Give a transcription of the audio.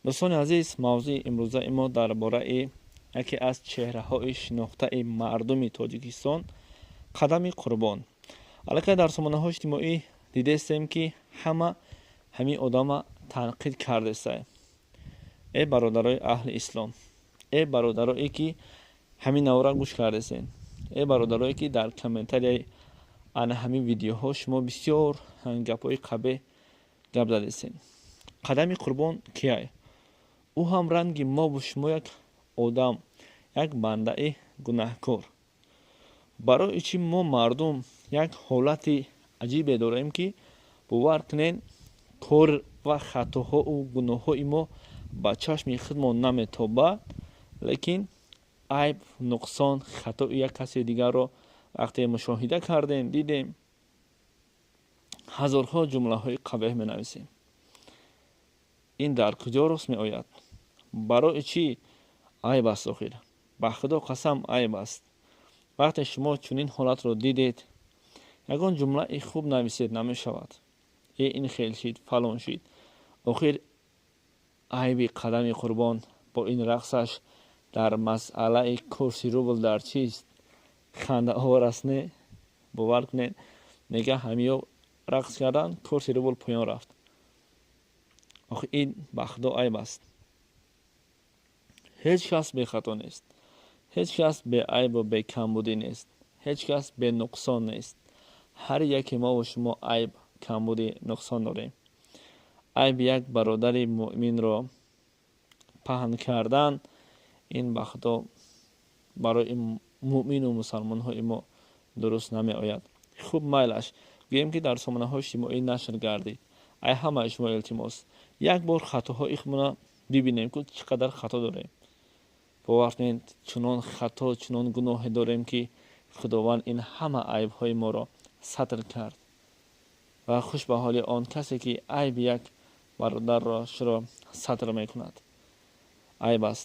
Дӯстони азиз, мавзӯи имрӯзаи мо дар бораи яке аз чеҳраҳои шинохтаи мардуми Тоҷикистон, Қадами Қурбон. Аллакай дар сомонаҳои иҷтимоӣ дидестем, ки ҳама ҳамин одама танқид кардеста. Э бародарои аҳли ислом, э бародарое, ки ҳамин навора гӯш кардесен, э бародарое, ки дар комментарияи ана ҳамин видеоҳо шумо бисёр гапҳои қабеҳ гап задесен. Қадами Қурбон кияй? Ӯ ҳам ранги мову шумо як одам, як бандаи гунаҳкор. Барои чӣ мо мардум як ҳолати аҷибе дорем, ки, бовар кунед, кор ва хатоҳоу гуноҳҳои мо ба чашми худмон наметобад, лекин айб, нуқсон, хатои як каси дигарро вақте мушоҳида кардем, дидем, ҳазорҳо ҷумлаҳои қабеҳ менависем? Ин дар куҷо рост меояд? Барои чӣ айб аст? Охир, ба Худо қасам, айб аст. Вақте шумо чунин ҳолатро дидед, ягон ҷумлаи хуб нависед, намешавад. Э, ин хел шид, фалон шид. Охир айби Қадами Қурбон бо ин рақсаш дар масъалаи курси рубл дар чист? Хандаовар аст, не? Бовар кунед, мега ҳамиё рақс кардан, курси рубл поён рафт. Охир ин ба Худо айб аст. Ҳеҷ кас бехато нест, ҳеҷ кас беайбу бекамбудӣ нест, ҳеҷ кас бенуқсон нест. Ҳар яке мову шумо айб, камбудӣ, нуқсон дорем. Айби як бародари муъминро паҳн кардан, ин ба Худо барои муъмину мусалмонҳои мо дуруст намеояд. Хуб, майлаш, гӯем, ки дар сомонаҳои иҷтимоӣ нашр гардид. Ай ҳамаи шумо илтимос, як бор хатоҳои худмона бибинем, ку чӣ қадар хато дорем. Бовар кунед, чунон хато, чунон гуноҳе дорем, ки Худованд ин ҳама айбҳои моро сатр кард. Ва хуш ба ҳоли он касе, ки айби як бародарро шуро сатр мекунад. Айб аст.